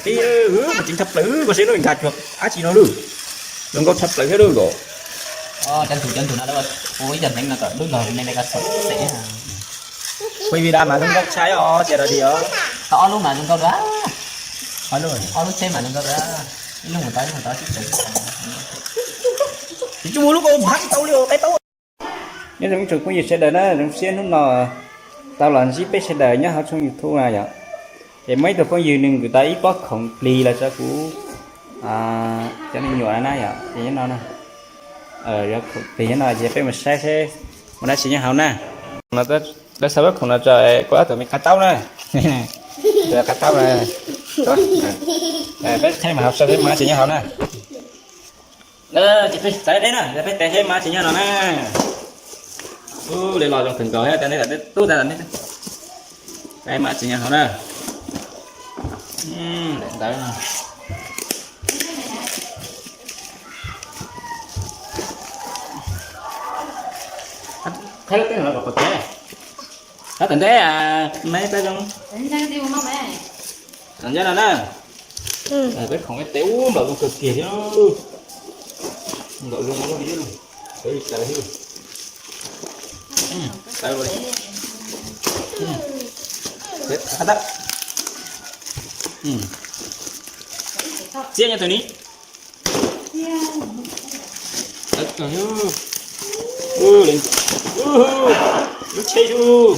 Ib, mus ceev tshaj plaws, koj saib lub nkag cuag dab tsi no lawm. Zoo nkauj tshaj plaws thiab lawm os. Cov ntug cov ntug no, ua ib co hneev no kom lub zog me me ko xav xev. Phooj ywg, mas zoo nkauj tshaj os, cia rau di os. Tau ob lub mas zoo nkauj dua. Ob lub tsheb mas zoo nkauj dua. Ib lub mus tod ib lub mus tod xwb. Tsis muaj lub ko phab tsis tau li os, qaib taub. Nyob zoo tsoom phooj ywg sawv daws na, zoo siab hnub no tau los ntsib peb sawv daws nyob hauv tshooj YouTube na yom. Ces muaj ib tug phooj ywg nws kwv tau ib pob khoom plig los rau kuv cov me nyuam na yom, ces nyob no na. Khoom plig nyob no ces peb mus saib seb muaj dab tsi nyob hauv na. Lawv xa pob khoom no rau kuv ob tug me qaib taub na. Qaib taub na. Peb qheb mus hauv saib seb muaj dab tsi nyob hauv na. Ces peb txav deb na, peb tes seb muaj dab tsi nyob no na. Ub, li los zoo kawg nkaus thiab, tub tas ne. Peb muaj dab tsi nyob hauv na. Daim ntawv no. Qheb lub teeb no los pom kev. Qheb tom ntej, me peb zoo. Tom ntej no na. Peb khoom peb tes ub nplaum zoo kawg kiag thiab. Nplaum zoo li thiab. Txiab nyob tus ni. Lub tsheb ub.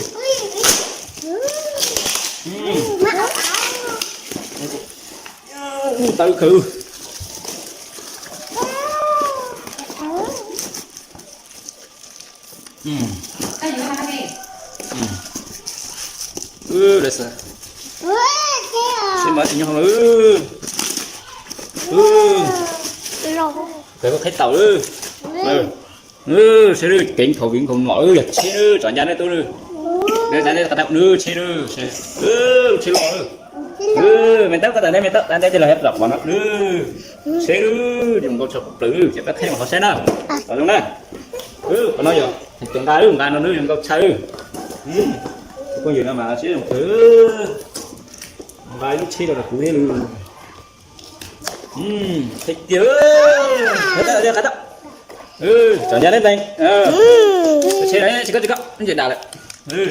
Tawv kawg. Seb muaj dab tsi nyob hauv. Peb kuj qheb taum lawm. Seb lub ceev khaum viv nkaus no, yog tsheb lawm, tsom ncaj nej tub lawm. Tsheb lawm, tsheb loj lawm. Me tab koj tas neb me tab tas neb tej los rau pom no lawm. Seb lawm, zoo nkauj tshaj plaws lawm, ces peb qheb mus hauv saib na. Los zoo na. Qhov no yog tus nqa lawm, nqa no lawm, zoo nkauj tshaj lawm. Phooj ywg no mas siab zoo kawg. Nqa ib lub tsheb rau kuv thiab lawm. Qheb tiag. Tsom ncaj neb teeb. Tsheb no tsis koj tsis koj nce dam lawm.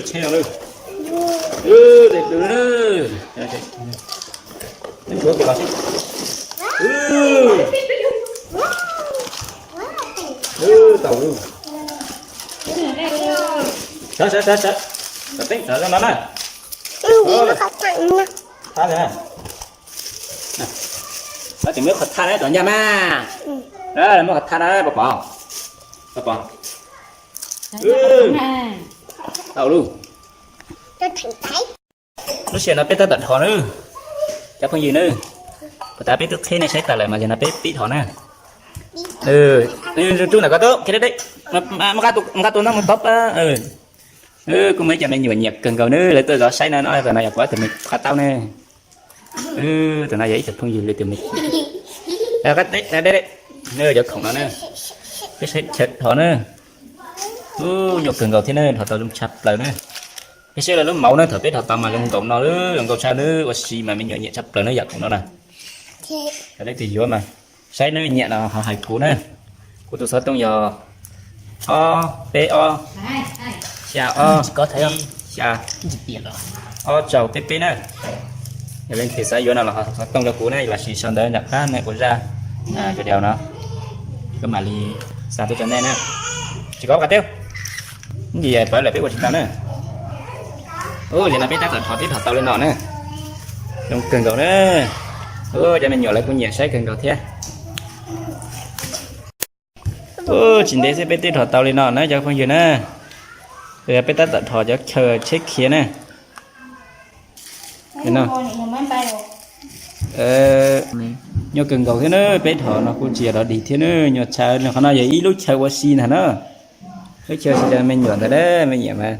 Tsheb no lawm. Tes tus lawm. Neb tshuav kiag los seb. Tau lawm. Sawv sawv sawv sawv. Kom teeb sawv no na. Thab na. Tseem muaj qhov thaj na, tsom ncaj mas. Muaj qhov thaj na, pov pov. Pov pov. Tau lawm. Lub sij hawm no peb tab tom dhos na, cov phooj ywg na. Puas tas peb twb qheb nej saib tas lawm mas yog no peb pib dhos na. Rub ntawm ko tub, nqa tus ntaub mus tob. Kuj muaj ib co me nyuam nyiam kawg nkaus na, lawv tuaj zov saib na, no tus no yog kuv tus me qhab taub na. Tus no yog ib tug phooj ywg li tus me. Cov khoom no na, peb saib chaw dhos na. Nyuaj kawg nkaus thiab na, dhos tau zoo tshaj plaws na. Peb saib lawv lub mauv na, thaum peb dhos tau mas zoo nkaus no, zoo nkauj tshaj na, ua si mas me nyuam nyiam tshaj plaws na yom, khoom no na. Cov leej twg yuav mas saib na, nyiam no ho hais kuv na. Kuv tus xov tooj yog ob peb ob xya ob ib xya ob rau peb peb na. Yog leej twg xav yuav no los ho xov tooj rau kuv na, los sis sau ntawv nram qab nej kuv zaj video no, kuv mam li xa tuaj rau nej na. Tsis kov qab teb, ib ntsis pawv lawm peb ua tsis tau na. Ua li no peb tab tom dhos, peb dhos tau li no na. Zoo kawg nkaus na. Cov me nyuam lawv kuj nyiam saib kawg nkaus thiab. Tsis ntev xwb peb twb dhos tau li no na cov phooj ywg na. Peb tab tom dhos cov chaw tsheb khiav na. Nyuaj kawg nkaus thiab na, peb dhos no kuj tsis yog dog dig thiab na, nyuaj tshaj. Qhov no yog ib lub chaw ua si ntag na. Lub chaw ua si rau me nyuam ntag na, me nyuam mas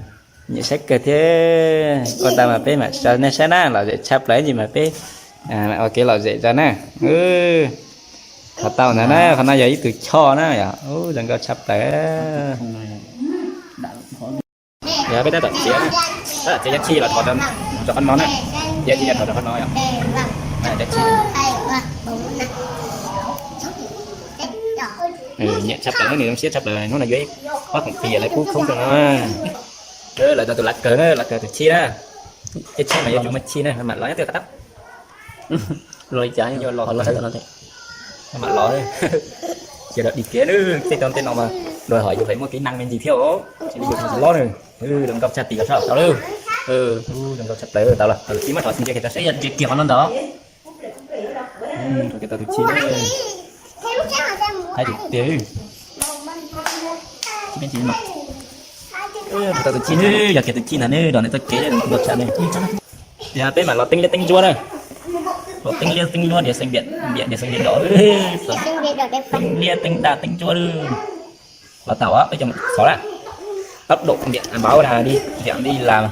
nyiam saib kawg thiab. Ua tau mas peb mam tso nej saib na, lom zem tshaj plaws ntsis mas peb ua kev lom zem rau na. Dhos tau ntag na, qhov no yog ib tug choj na yom, zoo nkauj tshaj plaws. Yog peb tab tom txiav, tab tom txiav cov tsheb los dhos rau qhov no na, cov tsheb los dhos rau qhov no yom. Nyiam tshaj plaws, nws zoo siab tshaj plaws, hnub no yuav ib pob khoom pis lawv pub khoob rau no. Lawv tau tus lav kawg na, lav kawg tus chib na. Tej chib mas yuav tsum muaj chib na, mam los nyob twg qab tab. Mam los, cia los dim kiag na, tej tau tej no mas đòi hỏi yus phải muaj kỹ năng me ntsis thiab os, ces yus tsis lob na. Zoo nkauj tshaj plaws, tau lawm. Zoo nkauj tshaj plaws, tau lawm, tau lawm, tib muab thov xim kiag tau seb kiag qhov no ntawd. Tau tus chib, hais tiag tiag. Tau tus chib, yog kiag tus chib ntag ne, dom nej txoj kev nkauj tshaj ne. Yog peb mam los teeb liab teeb ntsuab na. Los teeb liab teeb ntsuab diav xeev diav, diav xeev diav dom. Teeb liab teeb daj teeb ntsuab. Los tau, peb cov xov na. Tốc độ điện báo ra đi, điện đi là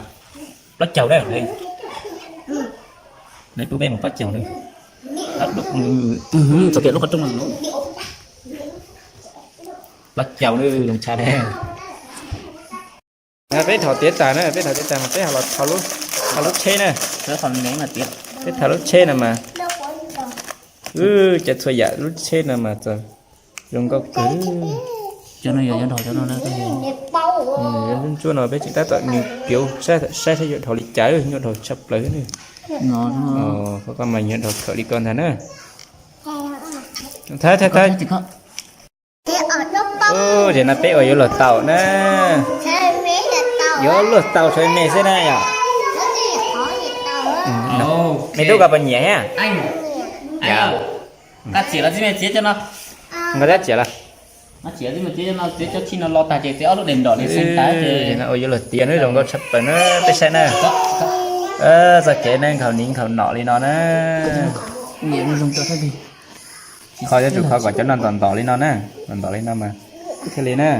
plaub caug na. Nws pub peb mus plaub caug na. Tốc độ, txog kiag lub qhov rooj no. Plaub caug na, zoo tshaj na. Peb thaum tiav tas na, peb thaum tiav tas mas peb ho los thau lub tsheb na. Peb thau lub tsheb no mas, cas txhua yam lub tsheb no mas txawm zoo nkauj kawg. Cov no yog nyob dhau cov no na. Ntsuab no peb tseem tab tom nws piav saib saib yuav dhau li cas, nyuaj dhau tshaj plaws ne. Qhov ko mas nyuaj dhau kawg li ko ntag na. Thawb thawb thawb. Ces no peb ua yuav luag tau na. Yuav luag tau sawv me xwb na yom. Me tub koj puas nyiam thiab? Nkawd dab tsi lawm? Ua yuav luag tiav na, zoo nkauj tshaj plaws na, peb saib na. Txoj kev na nkhaus niv nkhaus nom li no na. Qhov yuav tsum qhov kom cov no ntom ntom li no na, ntom ntom li no mas thiaj li na.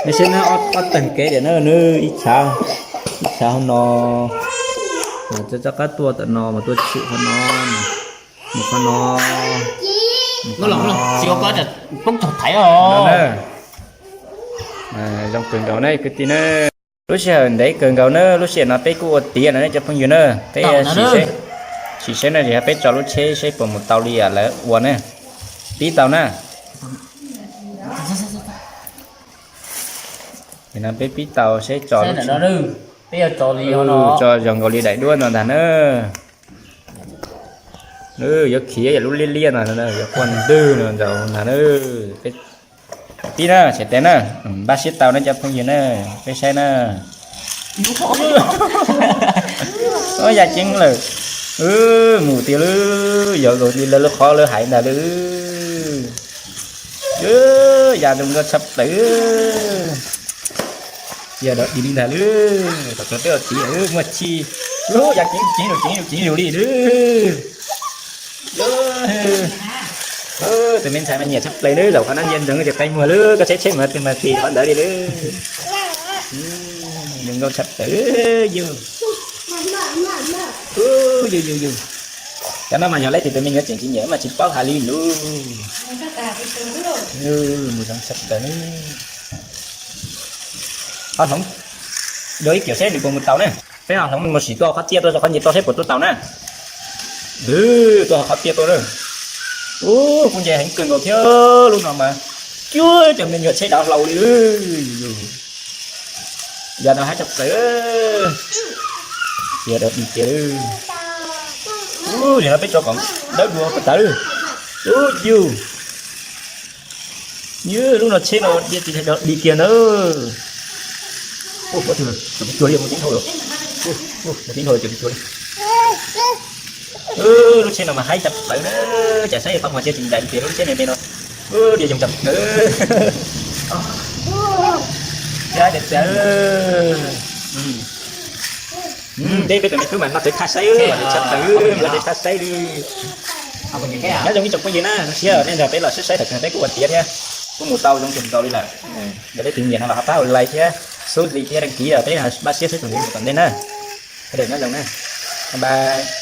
Nej saib na, ob teg kev tiam na, nws ib chav, ib chav hauv no, mas txoj qab tuaj tam no mas tuaj tshwm qhov no, mus qhov no, mus qhov no, poob tog thaiv os. Zoo kawg nkaus na kwv tij na. Lub sij hawm ntev kawg nkaus na, lub sij hawm no peb kuj ua tiav no ne cov phooj ywg na, peb sim seb, sim seb no ces peb tso lub tsheb seb puas mus tau li lawv ua na, pib tau na. Ces no peb pib tau seb tso lub tsheb, peb yuav tso li, tso zoo nkaus li daim duab no ntag na. Yuav khiav yam lub liab liab no, yuav quaj ntwg no ntag na. Pib na, tsam tes na, npaj siab tau na cov phooj ywg na, peb saib na. Yaj ceeb lawm, mus tiag lawm, yog li lawv lub qhov lawv hais ntag lawm. Yaj zoo nkauj tshaj plaws, yog dog dig li ntag lawm, tom kawg peb ua txiv muaj tshij, yaj ceeb ceeb ceev ceev li lawm. Tus me ntxhais mas nyiam tshaj plaws na, zaum qhov no nyias ntsoov ces qe muag lawm, koj tsheb tsheb mas twg mas tis qhov ntawd li lawm. Zoo nkauj tshaj plaws yus. Yus yus yus. Cov no mas yog leej twg tus me nyuam tseem tsis nyiam mas tsis paub hais li lawm. Mus zoo tshaj plaws. Ho hloov dua ib kiam seb nws puas mus tau na. Peb ho hloov mus sim tua qhov tiaj tuaj, qhov ncig tuaj seb puas tuaj tau na. Tuaj qhov tiaj tuaj na. Ub, kuv nce heev kawg nkaus thiab lub no mas. Cuab cov me nyuam tsheb dav hlau li. Yog no haib tshaj plaws. Yog dog dig tiag. Ub, yog no peb tso kom dawb dua puas tawv. Ub, yus. Nws lub no tsheb no dog dig kiag na. Ub, cuag li mus ceeb dhau lawm. Mus ceeb dhau cuag li cuag li. Lub tsheb no mas haib tshaj plaws na. Cas saib qhov muag cia tsis ncaim tias lub tsheb me me no. Ub, diav zoo tshaj plaws. Thiab tias tias, peb peb tus me tub mas noj txawv thaj saib, noj txawv thaj saib li. Nyob zoo ib tsoom phooj ywg na, zoo siab nej nrog peb los saib saib, thaum twg peb kuj ua tiav thiab, kuj mus tau zoo kawg nkaus li lawm. Yog leej twg nyiam no los ho pab ua like thiab, subscribe thiab đăng ký, peb npaj siab saib txuas ntxiv mus tom ntej na. Sawv daws nyob zoo na, bye bye.